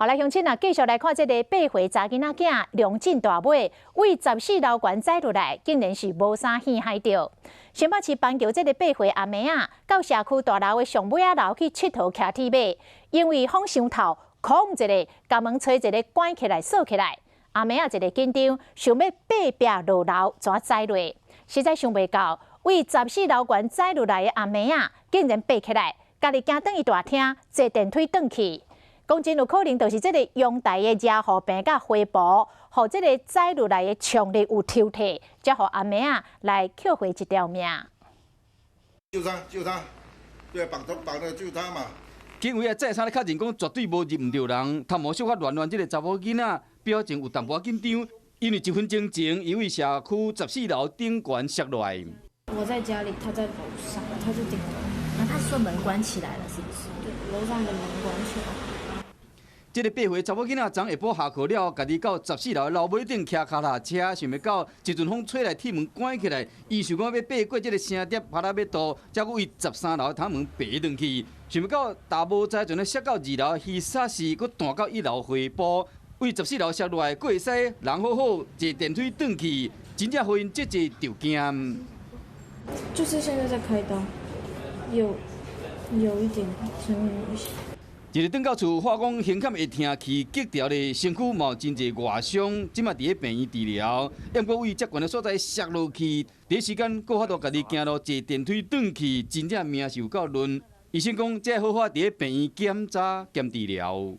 好來，鄉親啊，繼續來看這个8歲查囡仔囝梁進大尾，對14樓懸載落來，竟然是無啥耳害著。新北市板橋這个八歲阿妹仔，到社區大樓的上尾仔樓去𨑨迌騎鐵馬，因為風傷透，空一个，共門揣一个關起來鎖起來。阿妹仔一个緊張，想欲爬壁落樓，怎載落？實在想袂到，對14樓懸載落來的阿妹仔，竟然爬起來，家己行轉去大廳，坐電梯轉去。講真有可能就是這个陽台的遮護棚佮花圃，予這个載落來的衝力有抽退，才予阿妹仔來抾回一條命。救他，救他，對，綁頭綁那救他嘛。警衛啊，再三咧確認講絕對無入毋著人，頭毛小可亂亂，這个查某囡仔表情有淡薄仔緊張，因為一分鐘前，伊對社區十四樓頂懸摔落來。我在家裡，他在樓上，他在頂樓。那他說門關起來了，是不是？對，樓上的門關起來。這个8歲查某囡仔昨下晡下課了後，家己到十四樓的樓尾頂騎跤踏車，想袂到一陣風吹來，鐵門關起來，伊想講欲爬過這个聲碟，趴仔欲倒，才閣對13樓的窗門爬轉去，想袂到踏無在陣咧摔到二樓虛煞時，閣彈到一樓花圃，對14樓摔落來，閣會使人好好坐電梯轉去，真正予𪜶這濟著驚。就是現在在開刀，有一點生命危險。一日轉到厝，發講胸坎會疼去激掉咧，身軀嘛有真濟外傷，這馬佇咧病院治療。毋過對遮懸的所在摔落去，第一時間閣法度家己行路坐電梯轉去，真正命是有夠論。醫生講，這好好佇咧病院檢查兼治療。